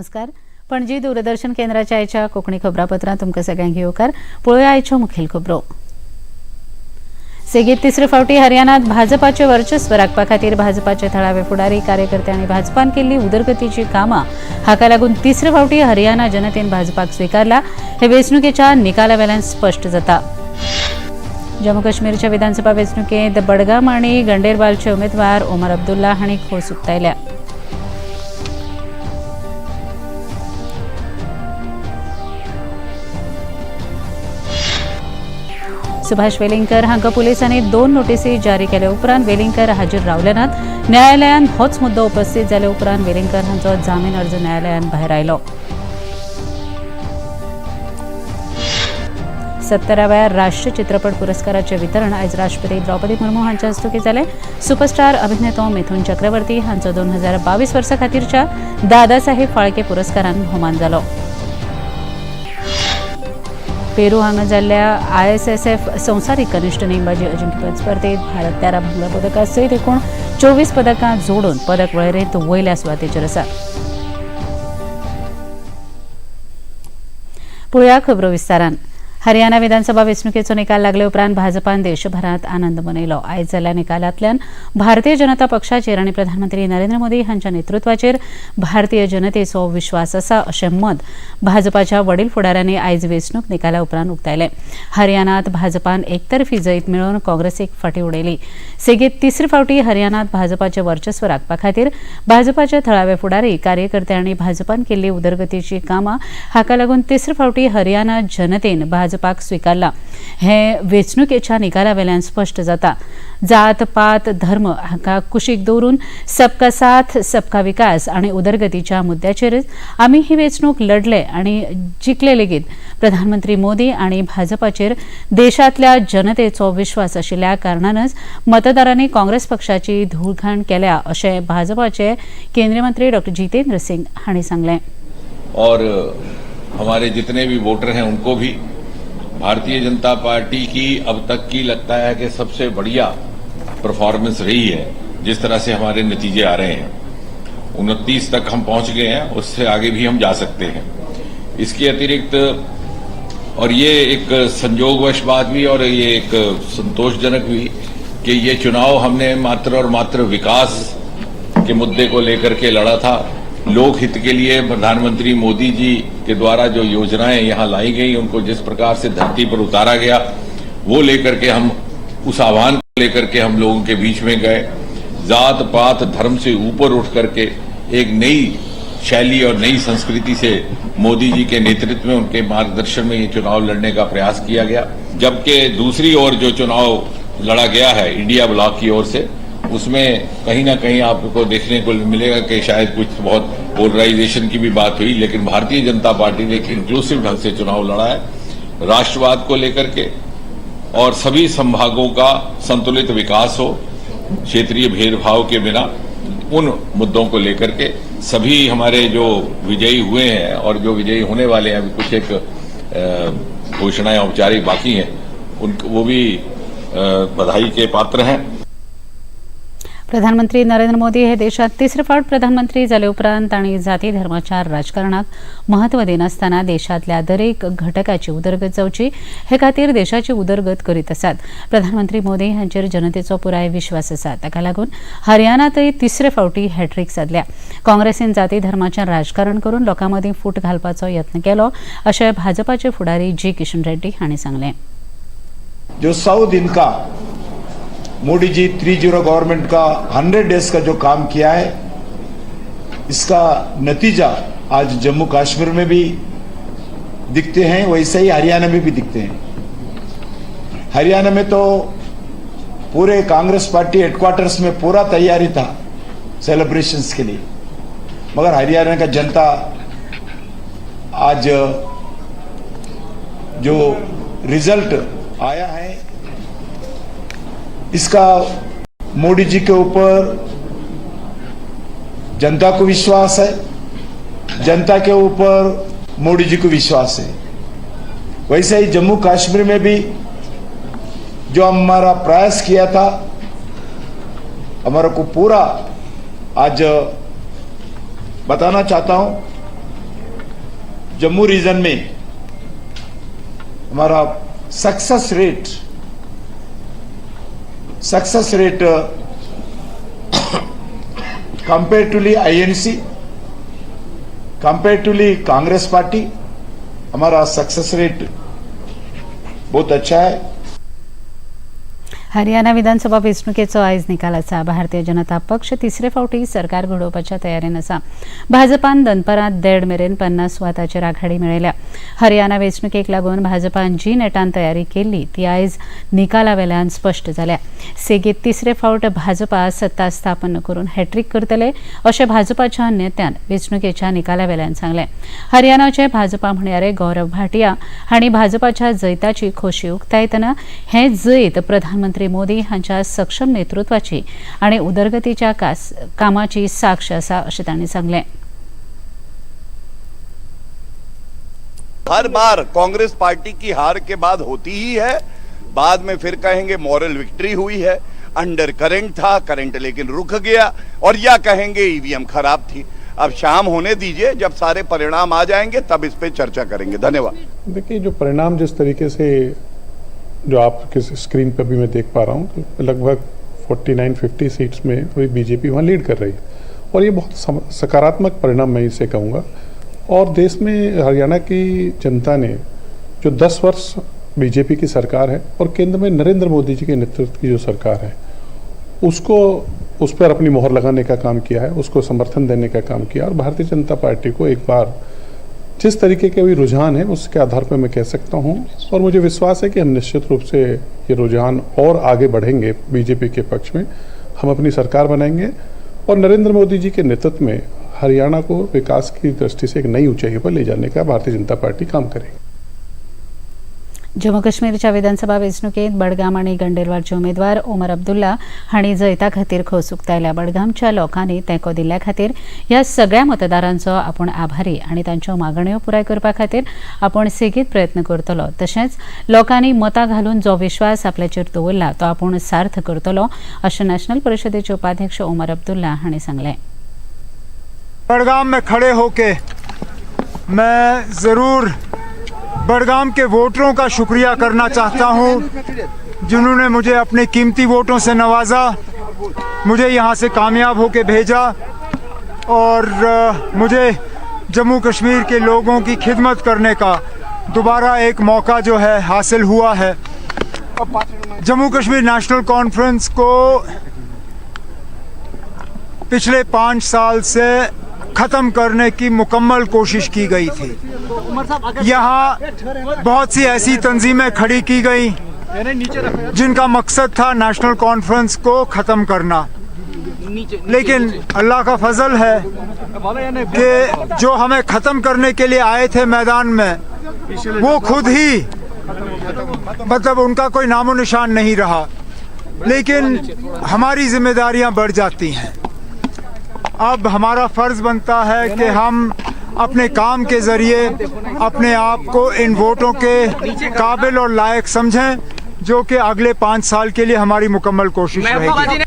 नमस्कार. पणजी दूरदर्शन केंद्राच्या आयच्या कोंकणी खबरापत्रांत तुमकां सगळ्यांक येवकार. पळोवया आयच्यो मुखेल खबरो. सेगीत तिसरे फावटी हरियाणात भाजपाचे वर्चस्व राखपा खातीर भाजपाचे थळावे फुडारी, कार्यकर्ते आनी भाजपान केल्ली उदरगतीची कामां हाका लागून तिसरे फावटी हरियाणा जनतेन भाजपाक स्विकारला हे वेंचणुकेच्या निकाला वेल्यान स्पश्ट जाता. जम्मू काश्मीरच्या विधानसभा वेंचणुकेंत बडगाम आनी गंडेरबालचे उमेदवार ओमर अब्दुल्ला हांणी खोस उक्तायल्या. सुभाष वेलिंगकर हांकां पुलिसांनी 2 नोटीसी जारी केले उपरांत वेलिंगकर हाजीर रावले नात. न्यायालयान होच मुद्दो उपस्थित जाले उपरांत वेलिंगकर हांचो जामीन अर्ज न्यायालयान भायर आयलो. 70व्या राष्ट्रीय चित्रपट पुरस्काराचे वितरण आयज राष्ट्रपती द्रौपदी मुर्मू हांच्या हस्तुकीं जालें. सुपरस्टार अभिनेतो मिथुन चक्रवर्ती हांचो 2022 वर्सा खातीरच्या दादासाहेब फाळके पुरस्कारान भोवमान जालो. पेरू हांगा जाल्ल्या ISSF संवसारीक कनिश्ठ नेमबाजी अजिंक्यपद स्पर्धेत भारत 13 भांगरा पदकां सयत एकूण 24 पदकां जोडून पदक वळेरेंत वयल्या सुवातेचेर आसा. पळोवया खबरो विस्तारान. हरियाणा विधानसभा वेंचणुकेचो निकाल लागले उपरांत भाजपान देशभरात आनंद मनयलो. आयज जाल्ल्या निकालांतल्यान भारतीय जनता पक्षाचेर आनी प्रधानमंत्री नरेंद्र मोदी हांच्या नेतृत्वाचेर भारतीय जनतेचो विश्वास आसा अशें मत भाजपाच्या वडील फुडाऱ्यांनी आयज वेंचणूक निकाला उपरांत उक्तायलें. हरियाणात भाजपान एकतर्फी जैत मेळोवन काँग्रेसीक फाटीं उडयली. सेगीत तिसरे फावटी हरियाणात भाजपाचें वर्चस्व राखपा खातीर भाजपाचे थळावे फुडारी, कार्यकर्ते आनी भाजपान केल्ली उदरगतीची कामां हाका लागून तिसरे फावटी हरियाणा जनतेन भाजपाक स्विकारला हे वेंचणुकेच्या निकाला वेल्यान स्पश्ट जाता. जात पात धर्म हाका कुशीक दवरून सबका साथ सबका विकास आनी उदरगतीच्या मुद्द्याचेरच आमी ही वेंचणूक लढले आनी जिखले लेगीत. प्रधानमंत्री मोदी आनी भाजपाचेर देशांतल्या जनतेचो विश्वास आशिल्ल्या कारणानच मतदारांनी काँग्रेस पक्षाची धूळघाण केल्या अशें भाजपाचे केंद्रीय मंत्री डॉ जितेंद्र सिंग हांणी सांगलें. और हमारे जितने भी वोटर हैं उनको भी भारतीय जनता पार्टी की अब तक की लगता है कि सबसे बढ़िया परफॉर्मेंस रही है. जिस तरह से हमारे नतीजे आ रहे हैं, 29 तक हम पहुंच गए हैं, उससे आगे भी हम जा सकते हैं. इसके अतिरिक्त और ये एक संजोगवश बात भी और ये एक संतोषजनक भी कि ये चुनाव हमने मात्र और मात्र विकास के मुद्दे को लेकर के लड़ा था. लोकहित के लिए प्रधानमंत्री मोदी जी के द्वारा जो योजनाएं यहां लाई गई, उनको जिस प्रकार से धरती पर उतारा गया, वो लेकर के हम उस आह्वान को लेकर के हम लोगों के बीच में गए. जात पात धर्म से ऊपर उठ करके एक नई शैली और नई संस्कृति से मोदी जी के नेतृत्व में, उनके मार्गदर्शन में ये चुनाव लड़ने का प्रयास किया गया. जबकि दूसरी ओर जो चुनाव लड़ा गया है इंडिया ब्लॉक की ओर से, उसमें कहीं ना कहीं आपको देखने को मिलेगा कि शायद कुछ बहुत पोलराइजेशन की भी बात हुई, लेकिन भारतीय जनता पार्टी ने एक इंक्लूसिव ढंग से चुनाव लड़ा है, राष्ट्रवाद को लेकर के और सभी संभागों का संतुलित विकास हो क्षेत्रीय भेदभाव के बिना, उन मुद्दों को लेकर के सभी हमारे जो विजयी हुए हैं और जो विजयी होने वाले हैं, अभी कुछ एक घोषणाएं औपचारिक बाकी हैं, उन वो भी बधाई के पात्र हैं. प्रधानमंत्री नरेंद्र मोदी हे देशात तिसरे फावट प्रधानमंत्री जाले उपरांत तांणी जाती धर्माच्या राजकारणाक महत्व दिनासतना देशांतल्या दरेक घटकाची उदरगत जावची हे खातीर देशाची उदरगत करीत आसात. प्रधानमंत्री मोदी हांचेर जनतेचो पुराय विश्वास आसा. ताका लागून हरियाणातय तिसरे फावटी हॅट्रीक सादल्या. काँग्रेसीन जाती धर्माचें राजकारण करून लोकां मदीं फूट घालपाचो यत्न केलो अशें भाजपाचे फुडारी जी किशन रेड्डी हांणी सांगलें. जो 100 दिन का मोदी जी 3-0 गवर्नमेंट का 100 डेज का जो काम किया है, इसका नतीजा आज जम्मू कश्मीर में भी दिखते हैं, वैसे ही हरियाणा में भी दिखते हैं. हरियाणा में तो पूरे कांग्रेस पार्टी हेडक्वार्टर्स में पूरा तैयारी था सेलिब्रेशंस के लिए, मगर हरियाणा का जनता आज जो रिजल्ट आया है, इसका मोदी जी के ऊपर जनता को विश्वास है, जनता के ऊपर मोदी जी को विश्वास है. वैसे ही जम्मू कश्मीर में भी जो हमारा प्रयास किया था, हमारे को पूरा आज बताना चाहता हूं. जम्मू रीजन में हमारा success rate comparatively INC, comparatively Congress party, हमारा सक्सेस रेट बहुत अच्छा है। हरियाणा विधानसभा वेंचणुकेचो आयज निकाल आसा। भारतीय जनता पक्ष तिसरे फावटी सरकार घडोवपाच्या तयारेन आसा। भाजपान दनपारां 1.5 मेरेन 50 सुवातांचेर आघाडी मेळयल्या। हरियाणा वेंचणुकेक लागून भाजपान जी नेटान तयारी केल्ली ती आयज निकाला वेल्यान स्पश्ट जाल्या। सेगीत तिसरे फावट भाजपा सत्ता स्थापन करून हॅट्रीक करतले अशें भाजपाच्या नेत्यान वेंचणुकेच्या निकाला वेल्यान सांगलें। हरियाणाचे भाजपा म्हणयारे गौरव भाटिया हांणी भाजपाच्या जैताची खोशी उक्तायतना हें जैत प्रधानमंत्री मोदी हांच्या सक्षम नेतृत्वाची आणि उदरगतीच्या कामाची साक्ष आसा अशें तांणी सांगलें। हर बार कांग्रेस पार्टी की हार के बाद होती ही है, बाद में फिर कहेंगे मॉरल विक्ट्री हुई है, अंडर करंट था, करंट लेकिन रुक गया, और या कहेंगे ईवीएम खराब थी। अब शाम होने दीजिए, जब सारे परिणाम आ जाएंगे तब इस पे चर्चा करेंगे। धन्यवाद। देखिए, जो परिणाम जिस तरीके से जो आपके स्क्रीन पर भी मैं देख पा रहा हूँ, तो लगभग 49-50 सीट्स में अभी बीजेपी वहाँ लीड कर रही है और ये बहुत सकारात्मक परिणाम मैं इसे कहूँगा। और देश में हरियाणा की जनता ने जो 10 वर्ष बीजेपी की सरकार है और केंद्र में नरेंद्र मोदी जी के नेतृत्व की जो सरकार है, उसको उस पर अपनी मोहर लगाने का काम किया है, उसको समर्थन देने का काम किया। और भारतीय जनता पार्टी को एक बार जिस तरीके के भी रुझान है उसके आधार पर मैं कह सकता हूं और मुझे विश्वास है कि हम निश्चित रूप से ये रुझान और आगे बढ़ेंगे बीजेपी के पक्ष में। हम अपनी सरकार बनाएंगे और नरेंद्र मोदी जी के नेतृत्व में हरियाणा को विकास की दृष्टि से एक नई ऊंचाई पर ले जाने का भारतीय जनता पार्टी काम करेगी। जम्मू काश्मीरच्या विधानसभा वेंचणुकेंत बडगाम आनी गंडेरवालचे उमेदवार ओमर अब्दुल्ला हांणी जैता खातीर खोस उक्तायल्या। बडगामच्या लोकांनी तेंको दिल्ल्या खातीर ह्या सगळ्या मतदारांचो आपूण आभारी आनी तांच्यो मागण्यो पुराय करपा खातीर आपूण सेगीत प्रयत्न करतलो। तशेंच लोकांनी मतां घालून जो विश्वास आपल्याचेर दवरला तो आपूण सार्थ करतलो अशें नॅशनल परिशदेचे उपाध्यक्ष ओमर अब्दुल्ला हांणी सांगलें। बडगाम में खड़े होके मैं जरूर बडगाम के वोटरों का शुक्रिया करना चाहता हूं, जिन्होंने मुझे अपने कीमती वोटों से नवाजा, मुझे यहां से कामयाब होके भेजा और मुझे जम्मू कश्मीर के लोगों की खिदमत करने का दोबारा एक मौका जो है हासिल हुआ है। जम्मू कश्मीर नेशनल कॉन्फ्रेंस को पिछले 5 साल से ख़त्म करने की मुकम्मल कोशिश की गई थी। यहाँ बहुत सी ऐसी तंजीमें खड़ी की गई जिनका मकसद था नेशनल कॉन्फ्रेंस को ख़त्म करना, लेकिन अल्लाह का फजल है कि जो हमें ख़त्म करने के लिए आए थे मैदान में, वो खुद ही मतलब उनका कोई नामो निशान नहीं रहा। लेकिन हमारी जिम्मेदारियाँ बढ़ जाती हैं। अब हमारा फ़र्ज़ बनता है कि हम अपने काम के ज़रिए अपने आप को इन वोटों के काबिल और लायक समझें, जो कि अगले 5 साल के लिए हमारी मुकम्मल कोशिश रहेगी।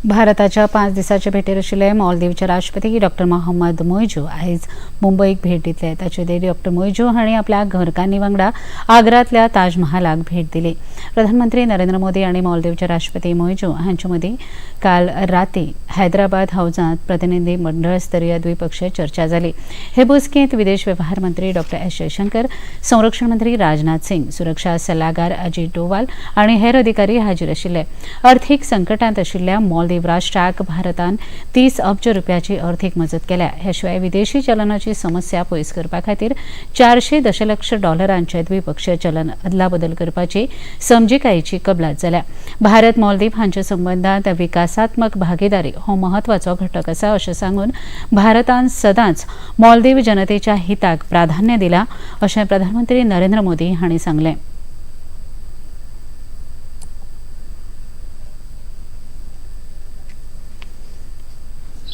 भारताच्या 5 दिसांचे भेटेर आशिल्ले मालदीवचे राष्ट्रपती डॉक्टर मोहम्मद मोइजू आयज मुंबईक भेट दितले। ताचे आदीं डॉक्टर मोइजू हांणी आपल्या घरकान्नी वांगडा आग्रांतल्या ताजमहालाक भेट दिली। प्रधानमंत्री नरेंद्र मोदी आनी मालदीवचे राष्ट्रपती मोइजू हांचे मदीं काल राती हैदराबाद हावजांत प्रतिनिधी मंडळ स्तरीय द्विपक्षीय चर्चा जाली। हे बसकेंत विदेश व्यवहार मंत्री डॉक्टर एस जयशंकर, संरक्षण मंत्री राजनाथ सिंग, सुरक्षा सल्लागार अजीत डोवाल आनी हेर अधिकारी हाजीर आशिल्ले। अर्थीक संकटांत आशिल्ल्या मालदीव राष्ट्राक भारतान 30 अब्ज रुपयाची अर्थीक मजत केल्या। हे शिवाय विदेशी चलनाची समस्या पयस करपा खातीर 400 दशलक्ष डॉलरांचे द्विपक्षीय चलन अदलाबदल करपाची समजिकायेची कबलात जाल्या। भारत मालदीव हांच्या संबंदांत विकासात्मक भागीदारी हो म्हत्वाचो घटक आसा अशें सांगून भारतान सदांच मालदीव जनतेच्या हिताक प्राधान्य दिलां अशें प्रधानमंत्री नरेंद्र मोदी हांणी सांगलें।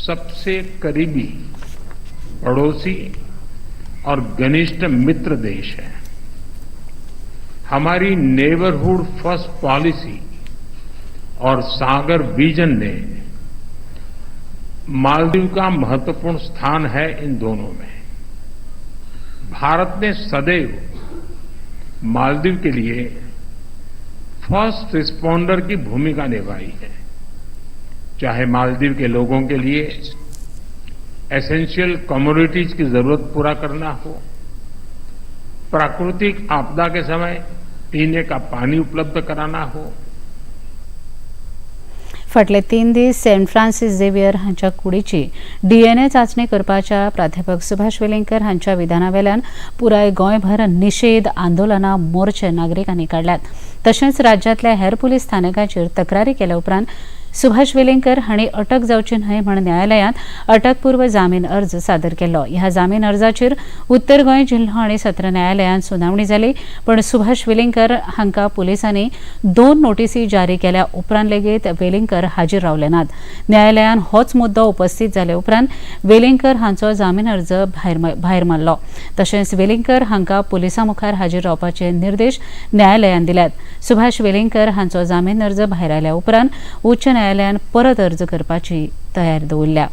सबसे करीबी पड़ोसी और घनिष्ठ मित्र देश है। हमारी नेबरहुड फर्स्ट पॉलिसी और सागर विजन ने मालदीव का महत्वपूर्ण स्थान है। इन दोनों में भारत ने सदैव मालदीव के लिए फर्स्ट रिस्पॉन्डर की भूमिका निभाई है। चाहे मालदीव के लोगों के लिए एसेंशियल कमोडिटीज की जरूरत पूरा करना हो, प्राकृतिक आपदा के समय पीने का पानी उपलब्ध कराना हो। फाटले 3 दीस सेंट फ्रांसिस झेवियर हांच्या कुडीची डीएनए चांचणी करपाच्या प्राध्यापक सुभाष वेलिंगकर हांच्या विधानावेल्यान पुराय गोंयभर निशेध आंदोलनां मोर्चे नागरिकांनी काडल्यात। तशेंच राज्यांतल्या हेर पुलीस स्थानकांचेर तक्रारी केल्या उपरांत सुभाष वेलिंगकर हांणी अटक जावची न्हय म्हण न्यायालयांत अटकपूर्व जामीन अर्ज सादर केलो। ह्या जामीन अर्जाचेर उत्तर गोंय जिल्हो आनी सत्र न्यायालयांत सुनावणी जाली, पण सुभाष वेलिंगकर हांकां पुलिसांनी 2 नोटीसी जारी केल्या उपरांत लेगीत वेलिंगकर हाजीर रावले नात। न्यायालयान होच मुद्दो उपस्थित जाले उपरांत वेलिंगकर हांचो जामीन अर्ज भायर मारलो। तशेंच वेलिंगकर हांकां पुलिसां मुखार हाजीर रावपाचे निर्देश न्यायालयान दिल्यात। सुभाष वेलिंगकर हांचो जामीन अर्ज भायर आयल्या उपरांत उच्च न्यायालयान परत अर्ज करपाची तयारी दवरल्या।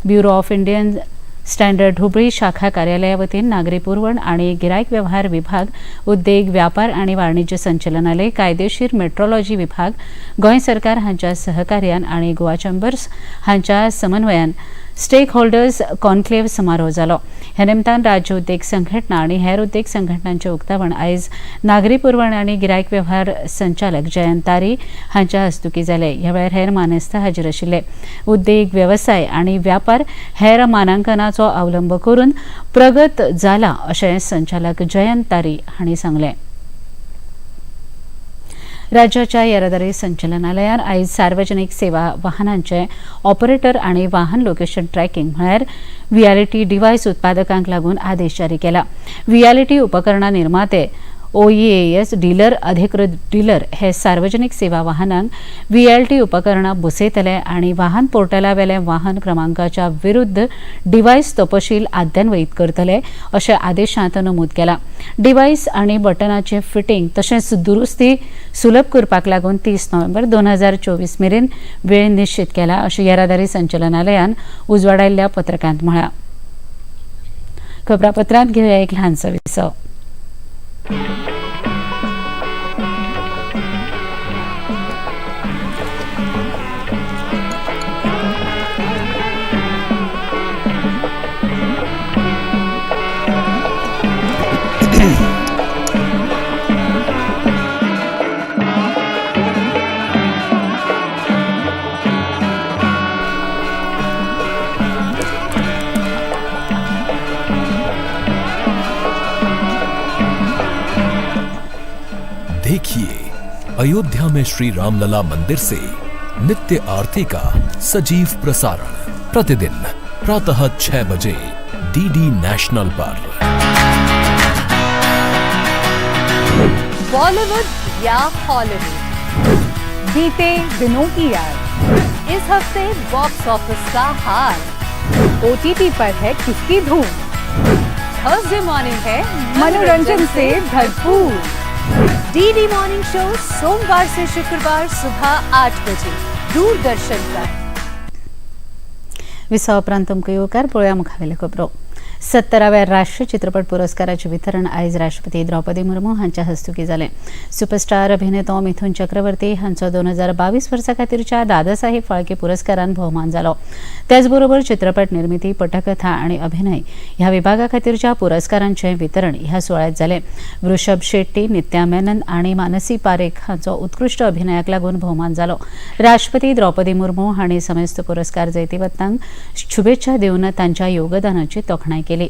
Bureau of Indian Standard Hubli शाखा कार्यालया वतीन नागरी पुरवण आणि गिरायक व्यवहार विभाग, उद्देग व्यापार आणि वाणिज्य संचालनालय, कायदेशीर मेट्रोलॉजी विभाग, गोंय सरकार हांच्या सहकार्यान आणि गोवा चेंबर्स हांच्या समन्वयान स्टेक होल्डर्स कॉन्क्लेव्ह समारोह जालो। ह्या निमतान राज्य उद्देग संघटना आणि हेर उद्देग संघटनांचे उक्तावण आयज नागरी पुरवण आणि गिरायक व्यवहार संचालक जयंत तारी हांच्या हस्तुकी जाले। ह्या वेळार हेर मानेस्त हाजीर आशिल्ले। उद्देग वेवसाय आणि व्यापार हेर मानांकनाचो अवलंब करून प्रगत जाला अशें संचालक जयंत तारी हांणी सांगलें। राज्याच्या येरादारी संचालनालयान आयज सार्वजनिक सेवा वाहनांचे ऑपरेटर आणि वाहन लोकेशन ट्रॅकिंग म्हळ्यार व्हीएलटी डिव्हायस उत्पादकांक लागून आदेश जारी केला। व्हीएलटी उपकरणां निर्माते ओईएएस डीलर, अधिकृत डीलर हे सार्वजनिक सेवा वाहनांक व्हीएलटी उपकरणां बसयतले आनी वाहन पोर्टलावेले वाहन क्रमांकाच्या विरुद्ध डिव्हायस तपशील आद्यान्वयीत करतले अशें आदेशांत नमूद केलां। डिव्हायस आनी बटनाचें फिटींग तशेंच दुरुस्ती सुलभ करपाक लागून 30 नोव्हेंबर 2024 मेरेन वेळ निश्चित केला अशें येरादारी संचालनालयान उजवाडायल्ल्या पत्रकांत म्हळां। खबरापत्रांत घेवया एक ल्हानसो विसव। देखिए अयोध्या में श्री रामलला मंदिर से नित्य आरती का सजीव प्रसारण प्रतिदिन प्रातः 6 बजे डीडी नेशनल पर। बॉलीवुड या हॉलीवुड, बीते दिनों की याद, इस हफ्ते बॉक्स ऑफिस का हाल, ओटीटी पर है किसकी धूम, थर्सडे मॉर्निंग है मनोरंजन से भरपूर। डीडी मॉर्निंग शो सोमवार से शुक्रवार सुबह 8 बजे दूरदर्शन पर। विसवा उपरांत तुमकां येवकार। पळोवया मुखावेल्यो खबरो। 70व्या राष्ट्रीय चित्रपट पुरस्काराचें वितरण आयज राष्ट्रपती द्रौपदी मुर्मू हांच्या हस्तुकी जालें। सुपरस्टार अभिनेतो मिथुन चक्रवर्ती हांचो 2022 वर्सा खातीरच्या दादासाहेब फाळके पुरस्कारान भोवमान जालो। त्याचबरोबर चित्रपट निर्मिती, पटकथा आनी अभिनय ह्या विभागा खातीरच्या पुरस्कारांचें वितरण ह्या सुवाळ्यांत जालें। वृषभ शेट्टी, नित्या मेनन आनी मानसी पारेख हांचो उत्कृश्ट अभिनयाक लागून भोवमान जालो। राष्ट्रपती द्रौपदी मुर्मू हांणी समेस्त पुरस्कार जैतिवंतांक शुभेच्छा दिवन तांच्या योगदानाची तोखणाय केली।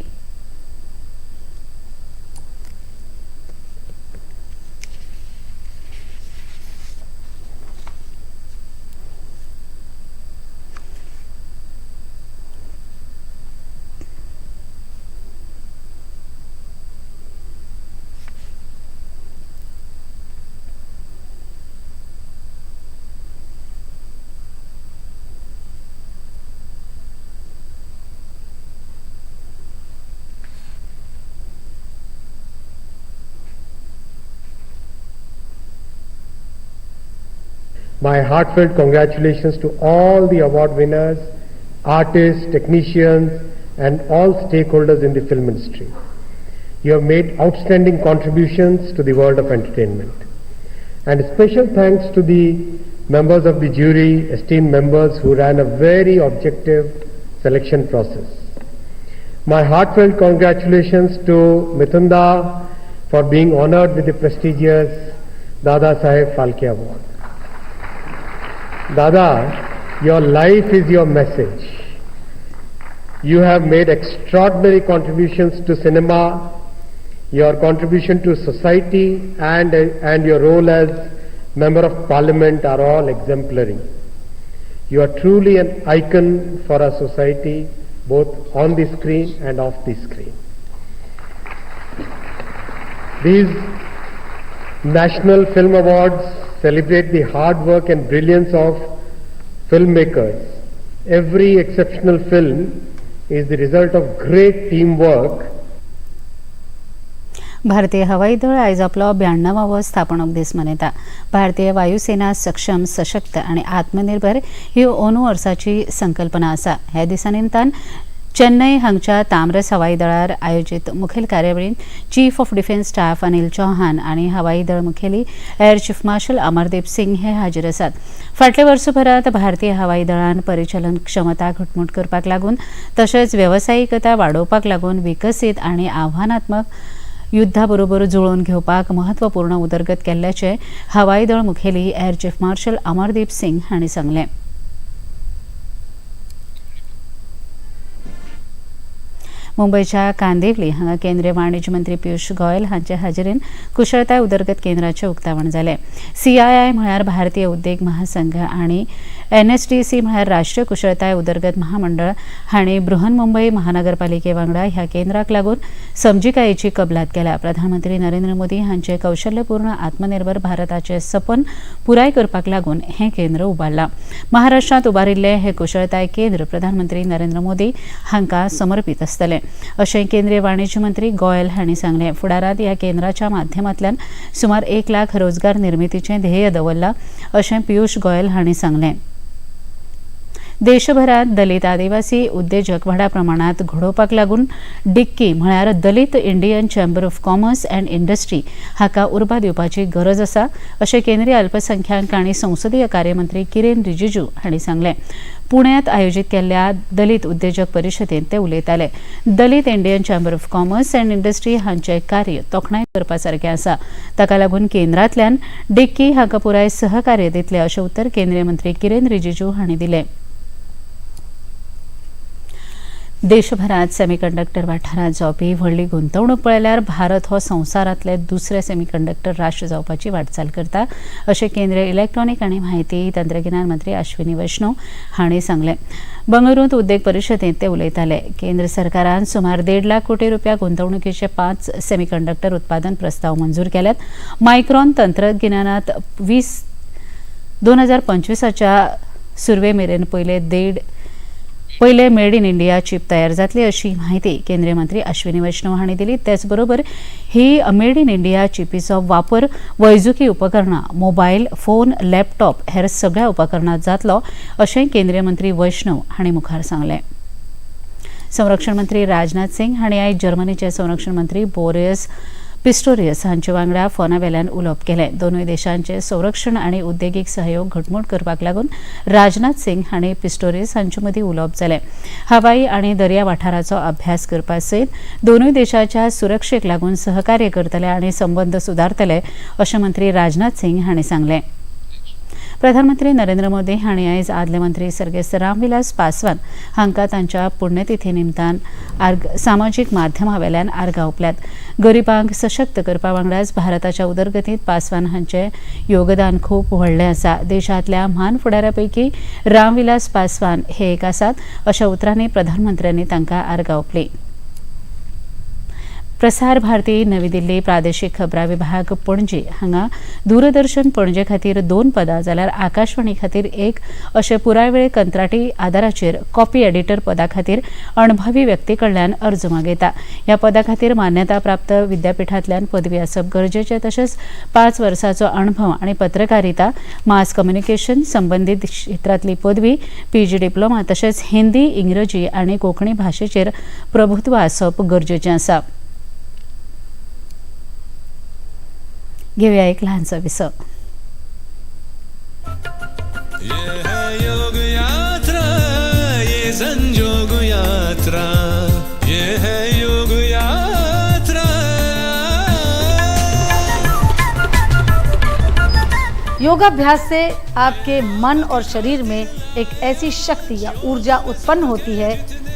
My heartfelt congratulations to all the award winners, artists, technicians, and all stakeholders in the film industry. You have made outstanding contributions to the world of entertainment. And special thanks to the members of the jury, esteemed members who ran a very objective selection process. My heartfelt congratulations to Mithunda for being honored with the prestigious Dada Saheb Phalke Award. Dada, your life is your message. You have made extraordinary contributions to cinema. Your contribution to society and your role as Member of Parliament are all exemplary. You are truly an icon for our society, both on the screen and off the screen. These National Film Awards celebrate the hard work and brilliance of filmmakers. Every exceptional film is the result of great teamwork. भारतीय हवाई दळ आयज आपलो 92वो स्थापणूक दीस मनयता. भारतीय वायुसेना सक्षम, सशक्त आनी आत्मनिर्भर ही अंदू वर्साची संकल्पना आसा. ह्या दिसा निमतान चेन्नई हांगच्या ताम्रस हवाई दळार आयोजीत मुखेल कार्यावळींत Chief of Defence Staff Anil Chauhan आनी हवाई दळ मुखेली air chief marshal Amardeep Singh हे हाजीर आसात. फाटल्या वर्सभरात भारतीय हवाई दळान परिचालन क्षमता घटमूट करपाक लागून तशेंच वेवसायिकता वाडोवपाक लागून विकसीत आनी आव्हानात्मक युद्धा बरोबर जुळोवन घेवपाक महत्वपूर्ण उदरगत केल्ल्याचें हवाई दळ मुखेली air chief marshal Amardeep Singh हांणी सांगलें. मुंबयच्या कांदिवली हांगा केंद्रीय वाणिज्य मंत्री पियुष गोयल हांचे हाजेरीन कुशळताय उदरगत केंद्राचें उक्तावण जालें. सीआयआय म्हळ्यार भारतीय उद्देग महासंघ आनी एनएसडीसी म्हळ्यार राष्ट्रीय कुशळताय उदरगत महामंडळ हांणी बृहन्मुंबई महानगरपालिके वांगडा ह्या केंद्राक लागून समजिकायेची कबलात केल्या. प्रधानमंत्री नरेंद्र मोदी हांचे कौशल्यपूर्ण आत्मनिर्भर भारताचें सपन पुराय करपाक लागून हें केंद्र उबारलां. महाराष्ट्रांत उबारिल्लें हें कुशळताय केंद्र प्रधानमंत्री नरेंद्र मोदी हांकां समर्पीत आसतलें अशें केंद्रीय वाणिज्य मंत्री गोयल हांणी सांगलें. फुडारांत ह्या केंद्राच्या माध्यमांतल्यान सुमार 1 लाख रोजगार निर्मितीचें ध्येय दवरलां अशें पियुष गोयल हांणी सांगलें. देशभरात दलित आदिवासी उद्देजक व्हडा प्रमाणात घडोवपाक लागून डिक्की म्हळ्यार Dalit Indian Chamber of Commerce and Industry हाका उर्बा दिवपाची गरज आसा अशें केंद्रीय अल्पसंख्याक आनी संसदीय कार्यमंत्री किरेन रिजिजू हांणी सांगलें. पुण्यात आयोजित केल्ल्या दलित उद्देजक परिशदेंत ते उलयताले. Dalit Indian Chamber of Commerce and Industry हांचें कार्य तोखणाय करपा सारकें आसा. ताका लागून केंद्रांतल्यान डिक्की हाका पुराय सहकार्य दितले अशें उत्तर केंद्रीय मंत्री किरेन रिजिजू हांणी दिलें. देशभरात सेमीकंडक्टर वाठारांत जावपी व्हडली गुंतवणूक पळयल्यार भारत हो संवसारांतले दुसरे सेमीकंडक्टर राष्ट्र जावपाची वाटचाल करता अशें केंद्रीय इलेक्ट्रॉनिक आनी म्हायती तंत्रगिन्यान मंत्री अश्विनी वैष्णव हांणी सांगलें. बंगळुरूंत उद्देग परिशदेंत ते उलयताले. केंद्र सरकारान सुमार 1.5 लाख कोटी रुपया गुंतवणुकीचे 5 सेमीकंडक्टर उत्पादन प्रस्ताव मंजूर केल्यात. मायक्रॉन तंत्रगिन्यानात 2025च्या सुरवे मेरेन पयले मेड इन इंडिया चीप तयार जातली अशी म्हायती केंद्रीय मंत्री अश्विनी वैष्णव हांणी दिली. त्याचबरोबर ही मेड इन इंडिया चिपीचो वापर वैजकी उपकरणां, मोबायल फोन, लॅपटॉप हेर सगळ्या उपकरणांत जातलो अशें केंद्रीय मंत्री वैष्णव हांणी मुखार सांगलें. संरक्षण मंत्री राजनाथ सिंग हांणी आयज जर्मनीचे संरक्षण मंत्री बोरिस पिस्टोरियस हांचे वांगडा फोना वेल्यान उलोवप केलें. दोनूय देशांचे संरक्षण आनी उद्देगीक सहयोग घटमूट करपाक लागून राजनाथ सिंग हांणी पिस्टोरियस हांचे मदीं उलोवप जालें. हवाई आनी दर्या वाठाराचो अभ्यास करपा सयत दोनूय देशाच्या सुरक्षेक लागून सहकार्य करतले आनी संबंद सुदारतले अशें मंत्री राजनाथ सिंग हांणी सांगलें. प्रधानमंत्री नरेंद्र मोदी हांणी आयज आदले मंत्री सर्गेस्त रामविलास पासवान हांकां तांच्या पुण्यतिथी निमतान सामाजीक माध्यमावेल्यान आर्गां ओंपल्यात. गरिबांक सशक्त करपा वांगडाच भारताच्या उदरगतींत पासवान हांचें योगदान खूब व्हडलें आसा. देशांतल्या म्हान फुडाऱ्या पैकी रामविलास पासवान हे एक आसात अशा उतरांनी प्रधानमंत्र्यांनी तांकां आर्गां ओंपलीं. प्रसार भारती नवी दिल्ली प्रादेशीक खबरां विभाग पणजी हांगा दूरदर्शन पणजे खातीर 2 पदां जाल्यार आकाशवाणी खातीर 1 अशे पुराय वेळ कंत्राटी आदाराचेर कॉपी एडिटर पदा खातीर अणभवी व्यक्ती कडल्यान अर्ज मागयता. ह्या पदा खातीर मान्यता प्राप्त विद्यापीठांतल्यान पदवी आसप गरजेचें, तशेंच 5 वर्सांचो अणभव आनी पत्रकारिता, मास कम्युनिकेशन संबंदीत क्षेत्रांतली पदवी, पीजी डिप्लोमा तशेंच हिंदी, इंग्रजी आनी कोंकणी भाशेचेर प्रभुत्व आसप गरजेचें आसा. घेऊया एक लहानसा विसव. ये है योग यात्रा, ये संजोग यात्रा, ये है योग यात्रा. योगाभ्यास से आपके मन और शरीर में एक ऐसी शक्ति या ऊर्जा उत्पन्न होती है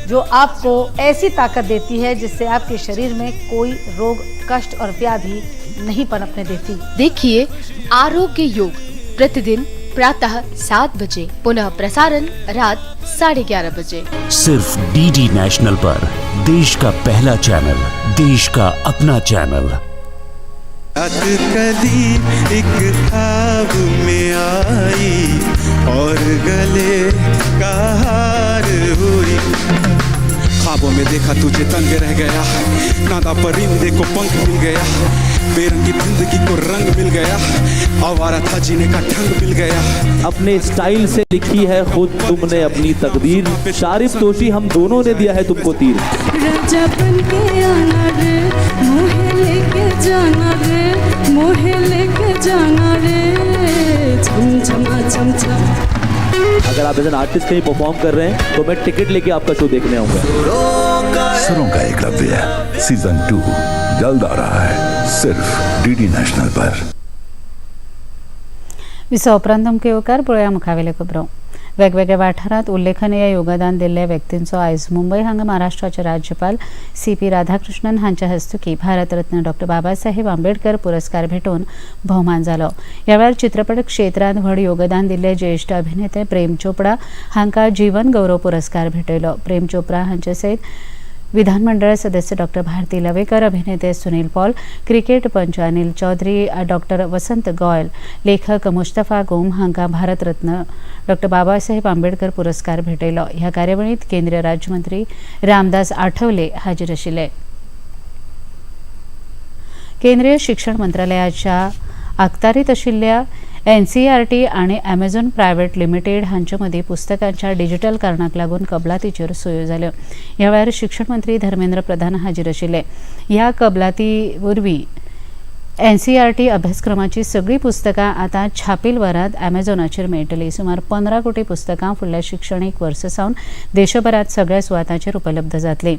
जो आपको ऐसी ताकत देती है जिससे आपके शरीर में कोई रोग, कष्ट और व्याधि नहीं पनपने देती। देखिए आरोग्य योग प्रतिदिन प्रातः 7 बजे, पुनः प्रसारण रात 11:30 बजे, सिर्फ डीडी नेशनल पर। देश का पहला चैनल, देश का अपना चैनल। कदी एक ख्वाब में आई और गले का हार हुई। ख्वाबों में देखा तुझे तंग रह गया, नादा परिंदे को पंख मिल गया, बेरंगी जिंदगी को रंग मिल गया, आवारा था जीने का ढंग मिल गया। अपने स्टाइल से लिखी है खुद तुमने अपनी तकदीर, शारिफ तोशी हम दोनों ने दिया है तुमको तीर। राजा बन के आना रे, मोहे लेके जाना रे, मोहे लेके जाना रे, झम झमा झम झम। अगर आप एज एन आर्टिस्ट कहीं परफॉर्म कर रहे हैं तो मैं टिकट लेके आपका शो देखने आऊंगा। सुरों का एकलव्य सीजन 2 जल्द आ रहा है, सिर्फ डीडी नेशनल पर। विसव उपरांत तुमकां येवकार. पळोवया मुखावेल्यो खबरो. वेगवेगळ्या वाठारांत उल्लेखनीय योगदान दिल्ल्या व्यक्तींचो आयज मुंबय हांगा महाराष्ट्राचे राज्यपाल सी.पी. राधाकृष्णन हांच्या हस्तुकी भारतरत्न डॉक्टर बाबासाहेब आंबेडकर पुरस्कार भेटोवन भोवमान जालो. ह्या वेळार चित्रपट क्षेत्रांत व्हड योगदान दिल्ले ज्येश्ठ अभिनेते प्रेम चोपडा हांकां जीवन गौरव पुरस्कार भेटयलो. प्रेम चोपडा हांचे सयत विधानमंडळ सदस्य डॉक्टर भारती लवेकर, अभिनेते सुनील पॉल, क्रिकेट पंच अनिल चौधरी, डॉक्टर वसंत गोयल, लेखक मुस्तफा गोम हांकां भारतरत्न डॉक्टर बाबासाहेब आंबेडकर पुरस्कार भेटयलो. ह्या कार्यावळींत केंद्रीय राज्यमंत्री रामदास आठवले हाजीर आशिल्ले. केंद्रीय शिक्षण मंत्रालयाच्या आकतारीत आशिल्ल्या एनसीईआरटी आणि अमेझॉन प्रायव्हेट लिमिटेड हांचे मदीं पुस्तकांच्या डिजिटल कारणाक लागून कबलातीचेर सयो जाल्यो. ह्या वेळार शिक्षण मंत्री धर्मेंद्र प्रधान हाजीर आशिल्ले. ह्या कबलाती वरवीं एनसीईआरटी अभ्यासक्रमाची सगळीं पुस्तकां आतां छापील वरांत अमेझॉनाचेर मेळटली. सुमार 15 कोटी पुस्तकां फुडल्या शिक्षणीक वर्सा सावन देशभरांत सगळ्या सुवातांचेर उपलब्ध जातली.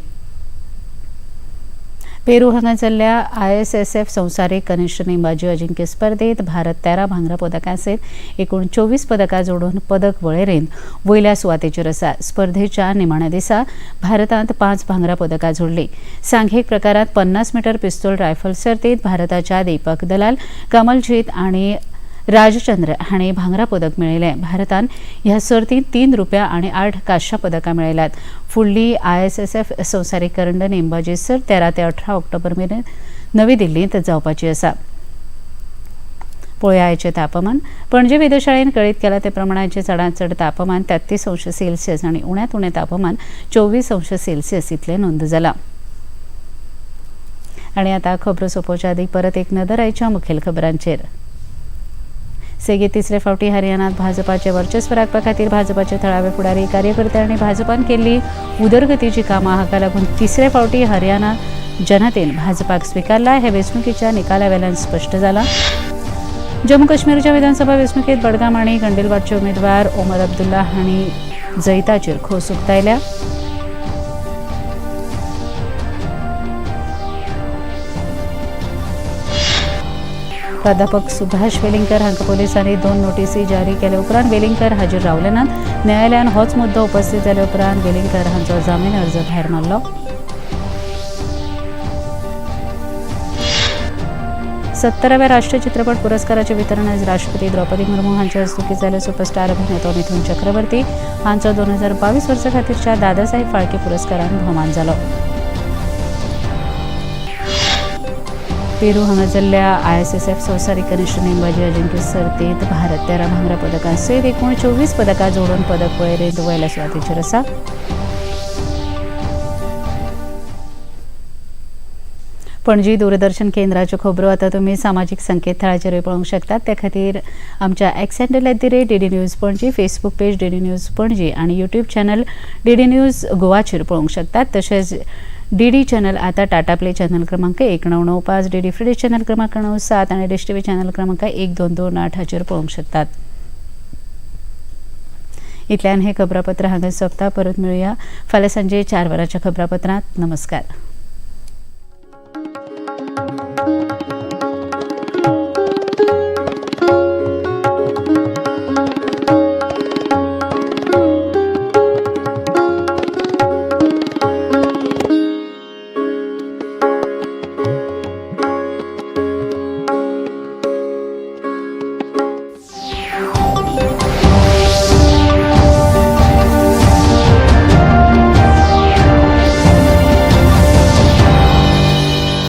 पेरू हांगा जाल्ल्या आयएसएसएफ संवसारीक कनिश्ठ नेमबाजी अजिंक्य स्पर्धेत भारत 13 भांगरा पदकां सयत एकूण 24 पदकां जोडून पदक वळेरेंत वयल्या सुवातेचेर आसा. स्पर्धेच्या निमाण्या दिसा भारतांत 5 भांगरा पदकां जोडली. सांघिक प्रकारांत 50 मीटर पिस्तूल रायफल सर्तीत भारताच्या दीपक दलाल, कमलजीत आनी राजचंद्र हांणी भांगरा पदक मेळयलें. भारतान ह्या सर्तींत 3 रुपया आनी 8 कांश्या पदकां मेळयल्यात. फुडली आयएसएसएफ संवसारीक करंड नेमबाजी सर्त 13 ते 18 ऑक्टोबर मेरेन नवी दिल्लींत जावपाची आसा. पळोवया आयचें तापमान. पणजे वेधशाळेन कळीत केलां ते प्रमाण आयचें चडांत चड तापमान 33 अंश सेल्सियस आनी उण्यांत उणें तापमान 24 अंश सेल्सियस इतलें नोंद जालां. आनी आतां खबरो सोंपोवच्या आदीं परत एक नदर आयच्या मुखेल खबरांचेर. सेगीत तिसरे फावटी हरियाणात भाजपाचे वर्चस्व राखपा खातीर भाजपाचे थळावे फुडारी, कार्यकर्ते आनी भाजपान केल्ली उदरगतीची कामां हाका लागून तिसरे फावटी हरियाणा जनतेन भाजपाक स्विकारला हे वेंचणुकेच्या निकाला वेल्यान स्पश्ट जाला. जम्मू काश्मीरच्या विधानसभा वेंचणुकेत बडगाम आनी गंडेलवाडचे उमेदवार ओमर अब्दुल्ला हांणी जैताचेर खोस उक्तायल्या. प्राध्यापक सुभाष वेलिंगकर हांकां पोलिसांनी 2 नोटीसी जारी केले उपरांत वेलिंगकर हाजीर रावले नात. न्यायालयान होच मुद्दो उपस्थित जाले उपरांत वेलिंगकर हांचो जामीन अर्ज भायर मारलो. 70व्या राष्ट्रीय चित्रपट पुरस्काराचें वितरण आज राष्ट्रपती द्रौपदी मुर्मू हांचे हस्तुकीं जालें. सुपरस्टार अभिनेतो मिथुन चक्रवर्ती हांचो 2022 वर्सा खातीरच्या दादासाहेब फाळके पुरस्कारान भोवमान जालो. पेरू हांगा जाल्ल्या ISSF संवसारीक कनिश्ठ नेमबाजी अजिंक्य सर्तींत भारत 13 भांगरा पदकां सयत एकूण 24 पदकां जोडून पदक वळेरेंत वयल्या सुवातेचेर आसा. पणजी दूरदर्शन केंद्राच्यो खबरो आतां तुमी सामाजीक संकेतथळाचेरूय पळोवंक शकतात. त्या खातीर आमच्या X handle @DD News Panaji, Facebook page DD News Panaji आनी यूट्यूब चॅनल DD news गोवाचेर पळोवंक शकतात. तशेंच DD channel आतां टाटा प्ले चॅनल क्रमांक 1995, DD free channel क्रमांक 97 आनी डिश टीव्ही चॅनल क्रमांक 1228 हाचेर पळोवंक शकतात. इतल्यान हे खबरापत्र हांगा सोंपता. परत मेळुया फाल्यां सांजे 4 वरांच्या खबरापत्रांत. नमस्कार.